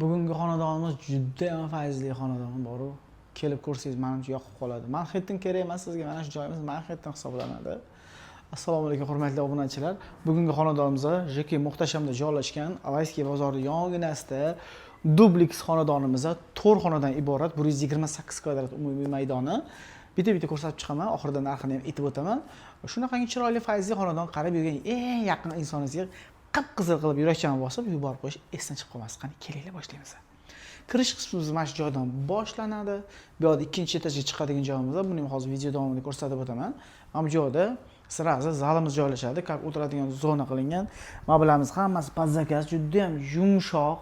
Bugungi xonadonimiz juda ham fayzli xonadon boru. Kelib ko'rsangiz menimcha yoqib qoladi. Manhattan kerak emas sizga, mana shu joyimiz Manhattan hisoblanadi. Assalomu alaykum hurmatli obunachilar. Bugungi xonadonimiz JK Muhtashamda joylashgan Alayskiy bozori yonginasida dubleks xonadonimiz 4 xonadan iborat, 128 kvadrat umumiy maydoni. Bitta-bitta ko'rsatib chiqaman, oxirida narxini ham aytib o'taman. Shunaqangi chiroyli fayzli xonadon qarab yurgan eng yaqin insoningizga qip-qizil qilib yurakchani bosib yuborib qo'yish esdan chiqib qolmasin. Qani kelinglar, boshlaymiz. Kirish qismimiz mana shu joydan boshlanadi. Bu yoqda ikkinchi etajga chiqadigan joyimiz bor. Buni ham hozir video davomida ko'rsatib o'taman. Mana bu joyda сразу zalimiz joylashadi, как o'tiradigan zona qilingan. Mebellarimiz hammasi под заказ, juda ham yumshoq,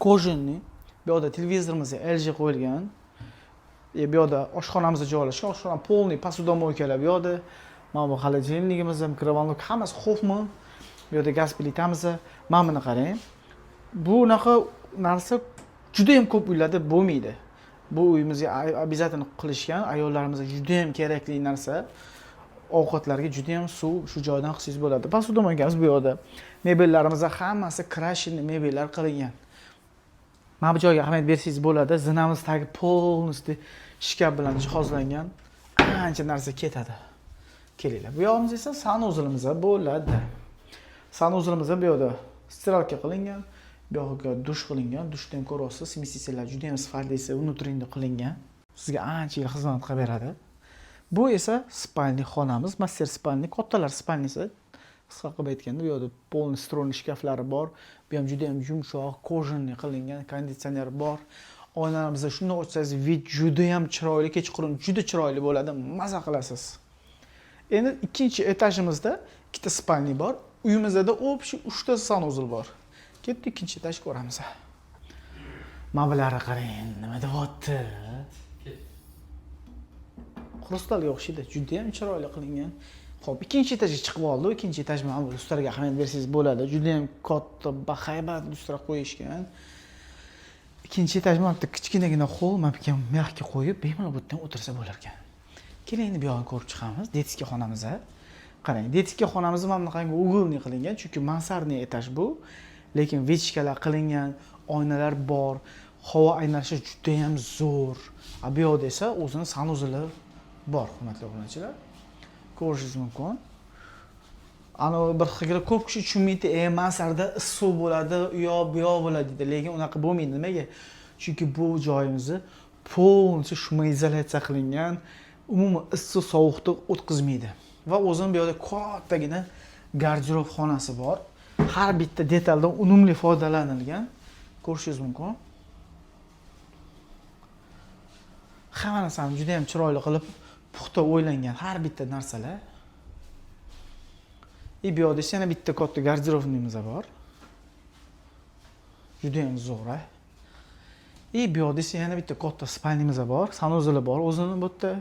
кожаный. Bu yoqda televizorimiz LG qo'yilgan. Bu yoqda oshxonamiz joylashgan. Oshxona полный посудомойка lar bu yoqda. Mana bu холодильник imiz, микроволновка hammasi Hoffman. Bu yoqda gaz plitamiz. Mana buni qarang. Bu unaqa narsa juda ham ko'p uylarda bo'lmaydi. Bu uyimizga обязательно qilishgan, ayollarimizga juda ham kerakli narsa. Ovqatlarga juda ham suv shu joydan qilsangiz bo'ladi. Посудомойка miz bu yoqda. Mebellarimiz hammasi крашеный mebellar qilingan. Mana bu joyga ahamiyat bersangiz bo'ladi. Zinamiz tagi полностью shkaf bilan jihozlangan. Ancha narsa ketadi. Kelinglar. Bu yog'imiz esa санузел imiz bo'ladi. Санузел imiz bu yoqda стиралка qilingan. Bu yog'iga dush qilingan. Dushni ham ko'ryapsiz, смеситель lar juda ham sifatlisi внутренний qilingan. Sizga ancha yil xizmat qilib beradi. Bu esa спальный xonamiz, master спальный, kattalar спальный si. Qisqa qilib aytganda, bu yoqda полный встроенный shkaflari bor. Bu ham juda ham yumshoq, кожаный qilingan, konditsioner bor. Oynalarimizni shundoq ochsangiz, вид juda ham chiroyli, kechqurun juda chiroyli bo'ladi, maza qilasiz. Endi ikkinchi etajimizda ikkita спальный bor. Uyimizda общий 3 ta санузел bor. Ketdik, ikkinchi etaj ko'ramiz. Mana bularni qarang, nima deyapti? Xrustalga o'xshaydi, juda ham chiroyli qilingan. Xo'p, ikkinchi etajga chiqib oldi. Ikkinchi etaj mana bu lyustraga ahamiyat bersangiz bo'ladi. Juda ham katta, bahaybat lyustra qo'yishgan. Ikkinchi etaj mana bitta kichkinagina холл, mana bu yerga мягкий qo'yib, bemalol bu yerdan o'tirsa bo'lar ekan. Keling, endi bu yog'ini ko'rib chiqamiz. Детский xonamiz. Qarang, детский xonamiz mana bunaqangi угольный qilingan, chunki мансардный etaj bu. Lekin вытяжка lar qilingan, oynalar bor, havo aylanishi juda ham zo'r. A bu yoqda esa o'zini санузел i bor, hurmatli obunachilar. Ko'rishingiz mumkin. Ana bir xil ko'p kishi tushunmaydi, mansarda issiq bo'ladi, u yoq bu yoq bo'ladi deydi, lekin unaqa bo'lmaydi. Nimaga? Chunki bu joyimizni полностью шумоизоляция qilingan, umuman issiq sovuqni o'tkazmaydi. Va o'zini bu yoqda kattagina garderob xonasi bor. Har bitta detaldan unumli foydalanilgan. Ko'rishingiz mumkin. Hamma narsani juda ham chiroyli qilib, puxta o'ylangan har bitta narsalar. И bu yoqda esa yana bitta katta garderobimiz bor. Juda ham zo'r, a. И bu yoqda esa yana bitta katta спальный miz bor, санузел i bor o'zini bu yerda.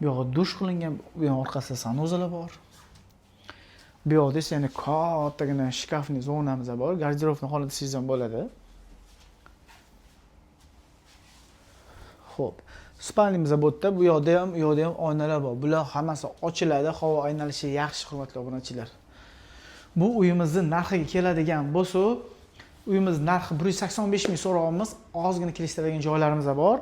Bu yoqda dush qilingan, bu yoq orqasida санузел i bor. Bu yoqda esa yana kattagina shkafli zonamiz bor, garderobni xona desangiz ham bo'ladi. Xo'p, спальный miz bu yerda, bu yoqda ham, u yoqda ham oynalar bor. Bular hammasi ochiladi, havo aylanishi yaxshi, hurmatli obunachilar. Bu uyimizni narxiga keladigan bo'lsa, uyimiz narxi 185 ming so'rayapmiz. Ozgina kelishtiradigan joylarimiz bor.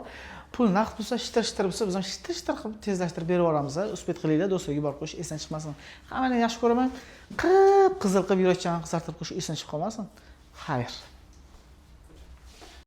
Pul naqd bo'lsa, shitir-shitir bo'lsa, biz ham shitir-shitir qilib tezlashtirib berib yuboramiz. Успеть qilinglar, do'stlarga yuborib qo'yish esdan chiqmasin. Hammani yaxshi ko'raman. Qip-qizil qilib yurakchani qizartirib qo'yish esdan chiqib qolmasin. Xayr.